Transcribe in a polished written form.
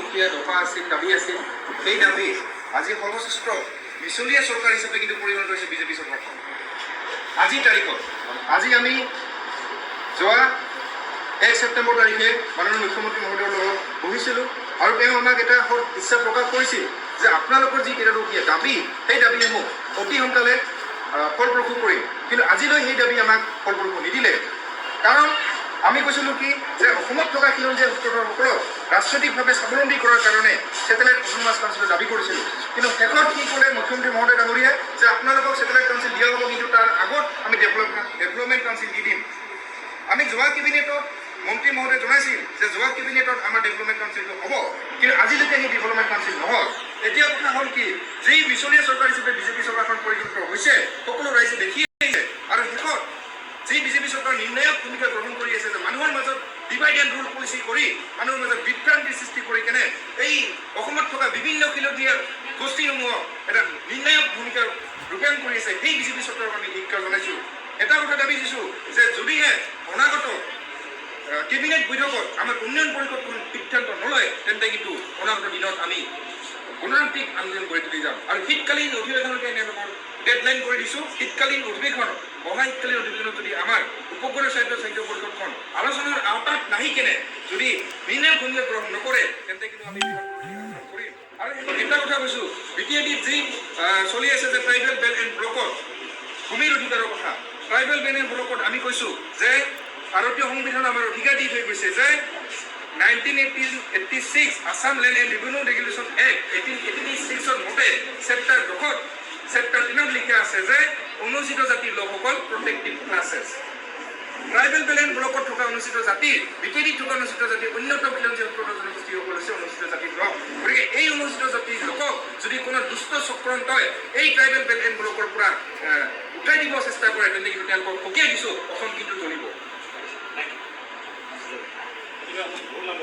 13টকীয়া দফা আছিল, দাবী আছিল, সেই দাবী আজি সৰ্বশ্ৰেষ্ঠ মিছলীয়া চৰকাৰ হিচাপে কিন্তু পৰিগণিত হৈছে বিজেপি চৰকাৰখন। আজিৰ তাৰিখত আজি আমি যোৱা 1 ছেপ্টেম্বৰ তাৰিখে মাননীয় মুখ্যমন্ত্ৰী মহোদয়ৰ লগত বহিছিলোঁ আৰু তেওঁ আমাক এটা সৎ ইচ্ছা প্ৰকাশ কৰিছিল যে আপোনালোকৰ যি কেইটকীয়া দাবী, সেই দাবীসমূহ অতি সোনকালে ফলপ্ৰসূ কৰিম। কিন্তু আজিলৈ সেই দাবী আমাক ফলপ্ৰসূ নিদিলে। কাৰণ আমি কৈছিলোঁ কি যে অসমত থকা খিলঞ্জীয়া সূত্ৰধৰসকলক ৰাজনৈতিকভাৱে স্বাৱলম্বী কৰাৰ কাৰণে ছেটেলাইট অট'নমাছ কাউন্সিলৰ দাবী কৰিছিলোঁ। কিন্তু শেষত কি ক'লে মুখ্যমন্ত্ৰী মহোদয় ডাঙৰীয়াই যে আপোনালোকক ছেটেলাইট কাউন্সিল দিয়া হ'ব, কিন্তু তাৰ আগত আমি ডেভেলপমেণ্ট কাউন্সিল দি দিম। আমি যোৱা কেবিনেটত মন্ত্ৰী মহোদয়ে জনাইছিল যে যোৱা কেবিনেটত আমাৰ ডেভেলপমেণ্ট কাউন্সিলটো হ'ব, কিন্তু আজিলৈকে সেই ডেভেলপমেণ্ট কাউন্সিল নহ'ল। এতিয়া কথা হ'ল কি, যি মিছলীয়া চৰকাৰ হিচাপে বিজেপি চৰকাৰখন পৰিগণিত হৈছে, সকলো ৰাইজে দেখি আহিছে। আৰু শেষত যি বিজেপি চৰকাৰ নিৰ্ণায়ক ভূমিকা গ্ৰহণ কৰি আছে যে মানুহৰ মাজত ডিভাইড এণ্ড ৰুল পলিচি কৰি মানুহৰ মাজত বিভ্ৰান্তিৰ সৃষ্টি কৰি কেনে এই অসমত থকা বিভিন্ন খিলঞ্জীয়া গোষ্ঠীসমূহক এটা নিৰ্ণায়ক ভূমিকা ৰূপায়ণ কৰি আছে, সেই বিজেপি চৰকাৰক আমি ধিক্কাৰ জনাইছোঁ। এটা কথা দাবী দিছোঁ যে যদিহে অনাগত কেবিনেট বৈঠকত আমাৰ উন্নয়ন পৰিষদ কোনো সিদ্ধান্ত নলয়, তেন্তে কিন্তু অনাগত দিনত আমি গণতান্ত্ৰিক আন্দোলন গঢ়ি তুলি যাম। আৰু শীতকালীন অধিৱেশনকে তেওঁলোকৰ ডেডলাইন কৰি দিছোঁ। শীতকালীন অধিৱেশন, অহা শীতকালীন অধিৱেশনত যদি আমাৰ উপগ্ৰহ স্বায়ত্ত শাসিত পৰিষদখন আলোচনাৰ আওতাত নাহি কেনে যদি নিৰ্ণায়ক ভূমিকা গ্ৰহণ নকৰে, তেন্তে কিন্তু আমি বৃহৎ আন্দোলন কৰিম। আৰু শেষত এটা কথা কৈছোঁ, বিটিএডিত যি চলি আছে যে ট্ৰাইবেল বেল্ট এণ্ড ব্লকত ভূমিৰ অধিকাৰৰ কথা, ট্ৰাইবেল বেল্ট এণ্ড ব্লকত আমি কৈছোঁ যে ভাৰতীয় সংবিধান আমাৰ অধিকাৰ দি থৈ গৈছে যে 1986 Assam Land and Revenue Regulation Act 1886ৰ মতে চেপ্টাৰ 10ত, চেপ্টাৰ 3ত লিখা আছে যে অনুসূচিত জাতিৰ লোকসকল protective classes. Tribal belt and ব্লকত থকা অনুসূচিত জাতিৰ, বিটিএডিত থকা অনুসূচিত জাতিৰ অন্যতম খিলঞ্জীয়া সূত্ৰধৰ জনগোষ্ঠীসকল হৈছে অনুসূচিত জাতিৰ লোক। গতিকে এই অনুসূচিত জাতিৰ লোকক যদি কোনো দুষ্ট চক্ৰান্তই এই ট্ৰাইবেল বেল্ট এণ্ড ব্লকৰ পৰা উঠাই দিব চেষ্টা কৰে, তেন্তে কিন্তু তেওঁলোকক সকীয়াই দিছোঁ, অসম কিন্তু জ্বলিব।